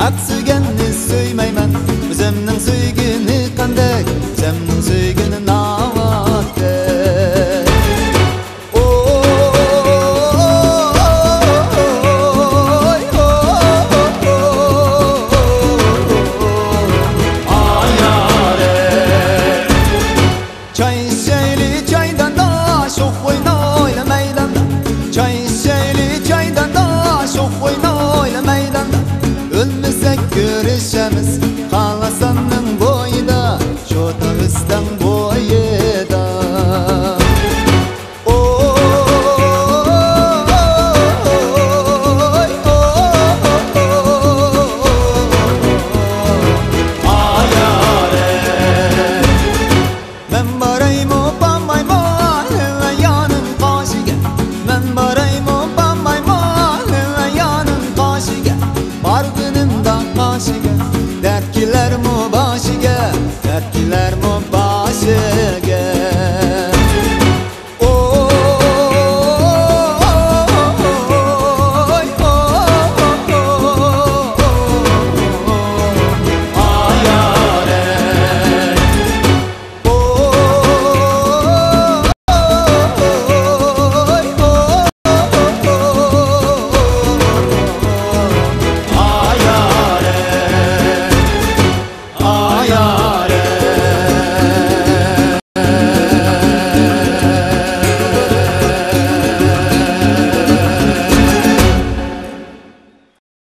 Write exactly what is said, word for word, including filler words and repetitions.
ئەپسۈگەننى سۆيمەيمەن، ئۆزۈمنىڭ سۆيگىنى قاندەك، ئۆزۈمنىڭ سۆيگىنى ناۋاتتەك. ئوي، ئايارى. چاي ئىچەيلى چايداندا، شوخ ئوينايلى مەيداندا. چاي ئىچەيلى چايداندا، شوخ ئوينايلى مەيداندا. ئۆلمىسەك كۆرۈشەرمىز، قالاساننىڭ بويىدا، شوتا ئۆستەڭ بويىدا. ئوي، ئايارى. مەن بارايمۇ، بارمايمۇ، ھەيۋەيانىم قاشىگە. مەن بارايمۇ، بارمايمۇ، ھەيۋەيانىم قاشىگە. بارغىنىمدا قاشىگە.